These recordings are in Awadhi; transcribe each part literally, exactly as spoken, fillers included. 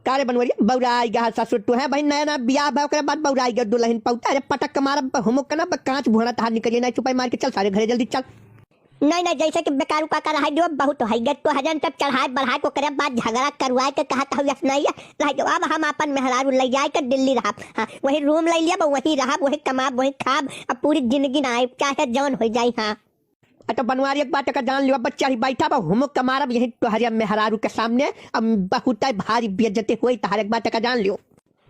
का रे बनवरिया, बौराइ गया ससुर तू है भाई, नया नया बियाह भा, ओकरे बाद बौराइ गया दुलहिन पौता। अरे पटक के मारब हुमुक के ना, ब-, कांच भुहना तहार निकल जाई, नाहीं चुपाई मार के चल सारे घरे जल्दी चल। नहीं, नहीं, जैसे कि बेकारू काका रहाई दियो, बहुत होइ गए, तोहरे सब चढ़ाए बढ़ाए के ओकरे बाद झगड़ा करवाए के कहत हऊ, यस नहीं है, रहाई दियो। अब हम आपन मेहरारू लइ जाए के दिल्ली रहब, हाँ, वही रूम लइ लियब, वही रहब, वही कमाब, वही खाब, अब पूरी जिंदगी ना आइब, चाहे जौन होइ जाई, हाँ। अ तो बनवारी एक बात का जान लियो, अब चढ़ी बैठा बा, हुमुक के मारब यही तोहरे मेहरारू के सामने, अब बहुत भारी बेइज्जती होई तहार, एक बात का जान लियो।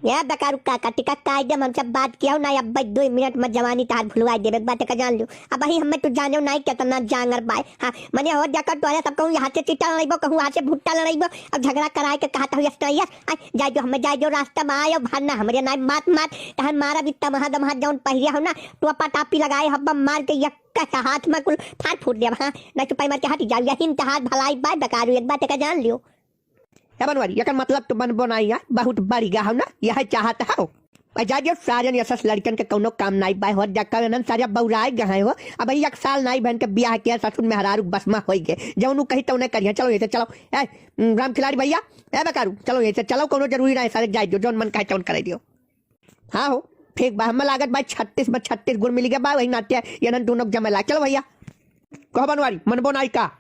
ए बेकारू काका, टिका कायदे में हमसे बात किया हो ना, अब दो मिनट में जवानी तहार भुलवाई देबे, एक बात का जान लियो। अबही हमें तू जाने हो ना केतना जांगर बाय। हाँ, मने हो जाकर तोहरे सब कहूँ यहाँ से चिट्टा लड़ाइबो, कहूँ वहाँ से भुट्टा लड़ाइबो, अब झगड़ा कराए के कहत हऊ, यस नहीं यस। आ, जाए जो हमें जाए जो रास्ता में आयो, भार ना हमरे ना मात मात, तहन मारा भी तमहा दमहा जौन पहिरे हो ना, टोपा टापी लगाए हब्बा मार के एक हाथ में कुल फाड़ फूट देब। हाँ, नहीं चुपाई मार के हट जाओ, यही तहार भलाई बाय बेकारू, एक बात का जान लियो। ए बनवारी, एकर मतलब तू बनबो नाई यार, बहुत बढ़ गया हो ना, यह चाहत हो। आ जा जो साजन यस लड़कन के कौनो काम नाई बाय, हो जा कवे नन सारे बौराए गए हो। अब एक साल नाई बहन के बियाह किया, ससुर मेहरारू बस में होई गए, जौन उ कही तौने करिया। चलो यही से चलो। ए, उम, राम खिलाड़ी भैया, ए बेकारू, चलो यही से चलो, कौनो जरूरी ना है सारे, जाए जो जौन मन कहे तौन करे दियो। हाँ हो, ठीक बा, हमें लागत बा छत्तीस में छत्तीस गुण मिल गया बा, वही नाते ये नन दोनों जमे ला। चलो भैया, कहो बनवारी, मनबो नाई का?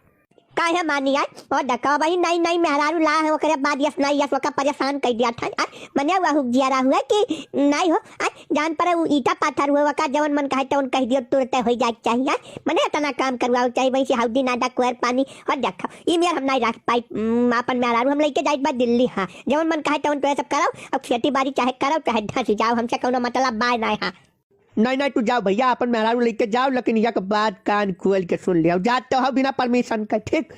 काहे मानी आय? ओ देखो, वही नई नई मेहरारू ला है, ओकरे बाद यस नाई यस ओका परेशान कर दिया था। आ, मने वह हुक जिया रहा हुआ कि नाई हो, आ, जान पर उ ईटा पाथर हुआ, ओका जवन मन कहे तवन कह दियो, तुरते हो जाए के चाहिए। आ, मने इतना काम करवाओ चाहिए, वैसे हौदी नादा कुआर पानी। और देखो, ई मेर हम नाई रख पाई, उम, आपन मेहरारू हम लेके जाइत बा दिल्ली, हाँ। जवन मन कहे तवन तोहे सब करो, अब खेती बाड़ी चाहे करो, चाहे धंस जाओ, हमसे कौनो मतलब बाय नाय, हाँ। नहीं, नहीं, तू जाओ भैया, अपन मेहरारू लेके जाओ, लेकिन एक बात कान खोल के सुन लियो, जात तो हो बिना परमिशन के, ठीक?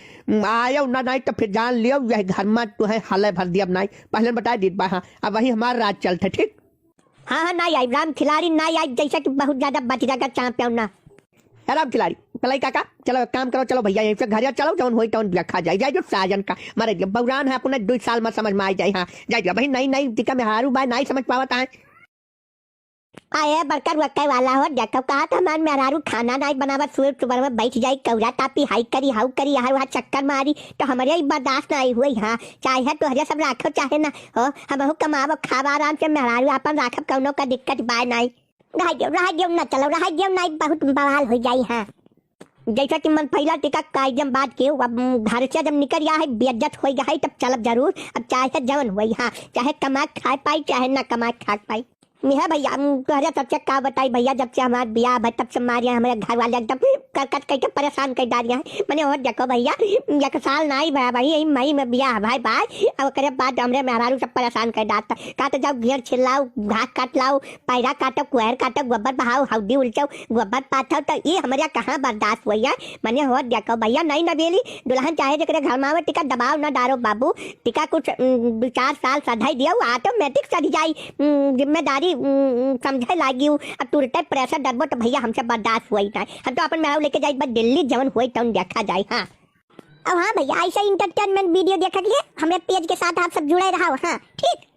आयो ना, नहीं तो फिर जान लियो, यह घर में तू है हले भर दिया नहीं, पहले बता दीत बा, हाँ, अब वही हमार राज चलते, ठीक? हाँ, हाँ, नहीं आई, राम खिलाड़ी नहीं आई, जैसे कि बहुत ज्यादा बच जाएगा चांप पे ना। ए राम खिलाड़ी, भलाई काका, चलो एक काम करो, चलो भैया, यहीं से घर चलो, जौन होई तौन बिया खा जाए, जाए जो साजन का, मारे दिया, बौरान है अपने दो साल में समझ में आ जाए, हाँ, जाए दिया, भाई, नई नई टिका मेहरारू बाय, नहीं समझ पावत है। आए बड़का रुआ वाला हो, देखो कहा तो हमार मेहरारू खाना नाई बनावत, सुबह सुबह में बैठ जाई, कौरा तापी, हाई करी, हाउ करी, यहाँ वहाँ चक्कर मारी, तो हमरे ही बर्दाश्त नाई हुई। हाँ, चाहे तोहरे सब राखो, चाहे ना हो, हमहू कमावो, खावा आराम से, मेहरारू आपन राखब, कौनो का दिक्कत बाय नाई। रह दियो, रह दियो, ना चलो, रह दियो, नाई बहुत बवाल हो जाई। हाँ, जैसा कि मन पहला टिका कायदे में बात के, अब घर से जब निकल गया है, बेइज्जत हो गया है, तब चलब जरूर। अब चाहे जवन हुई, हाँ, चाहे कमा के खाए पाई, चाहे ना कमा के खाए पाई। मिहा भैया, हम तोहरे सबसे का बताई भैया, जब से हमार बियाह भा, तब से मारे हमरे घर वाले एकदम करकट करके परेशान कर डालिया है। मने और देखो भैया, एक साल नाई भा भाई, यही मई में बियाह भाई भाई, अब ओकरे बाद हमरे मेहरारू सब परेशान कर डालता। का तो जाओ घेर छिलाओ, घास काट लाओ, पैरा काटो, कुहर काटो, गोबर बहाओ, हौदी उलचो, गोबर पाथो, तो ये हमरे कहाँ बर्दाश्त हुई है। मने हो देखो भैया, नहीं नबेली दुल्हन चाहे जेकरे घर में आवे, टिका दबाव न डारो बाबू, टिका कुछ, उम, दो चार साल सधाई दियो, automatic सध जाई, उम, जिम्मेदारी, उम, उम, समझे लागी उ, अब तुरते pressure डरबो तो भैया हमसे बर्दाश्त हुई ना। हम तो अपन मेहरारू लेके जाई बस दिल्ली, जवन हुई तवन देखा जाई। हाँ। अब हाँ भैया, ऐसा entertainment video देखा के लिए हमरे page के साथ आप सब जुड़े रहो। हाँ, ठीक।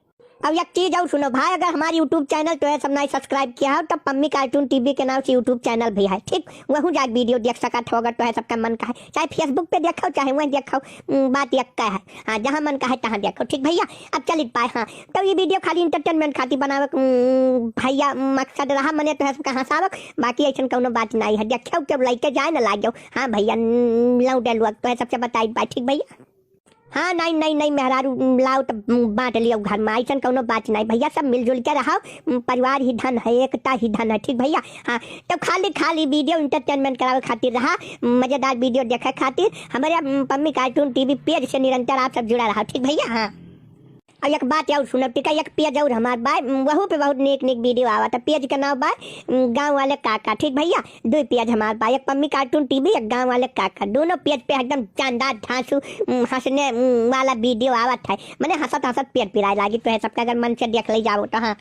अब एक चीज और सुनो भाई, अगर हमारे YouTube channel तोहे सब नाई subscribe किया हो, तो पम्मी cartoon TV के नाम से YouTube channel भी है, ठीक? वहू जाके video देख सकत हो, अगर तोहे सबका मन का है। चाहे Facebook पे देखो, चाहे वहीं देखो, उम, बात एक का है। हाँ, जहाँ मन का है, तहाँ देखो, ठीक भैया? अब चलित पाए, हाँ। तो ये video खाली entertainment खातिर बनावे, उम, भैया, मकसद रहा, मने तोहे सबका हंसावक, बाकी ऐसन कौनो बात नाई है। देखो, केहू लइके जाए न लागो। हाँ भैया, उम, लौटे लोग, तोहे सबसे बताई बात, ठीक भैया? हाँ, नाई, नाई, नाई, मेहरारू, उम, लाओ त, उम, बांट लियो घर में, ऐसन कौनो बात नाई भैया, सब मिलजुल के रहो, उम, परिवार ही धन है, एकता ही धन है, ठीक भैया? हाँ, तो खाली, खाली video entertainment करावे खातिर रहा, उम, मजेदार video देखे खातिर हमरे, उम, पम्मी cartoon TV page से निरंतर आप सब जुड़ा रहो, ठीक भैया? हाँ। अब एक बात और सुनो, ठीक है, एक page और हमार बा, उम, वहू पे बहुत नीक, नीक video आवत है, page के नाम बा, उम, गाँव वाले काका, ठीक भैया? दुई page हमार बा, एक पम्मी cartoon TV, एक गाँव वाले काका। दोनों page पे एकदम जानदार धांसू, उम, हंसने, उम, वाला video आवत है। मने हंसत हंसत पेट पिराए लागी, तोहे सबका अगर मन से देख ले जाओ तो। हाँ,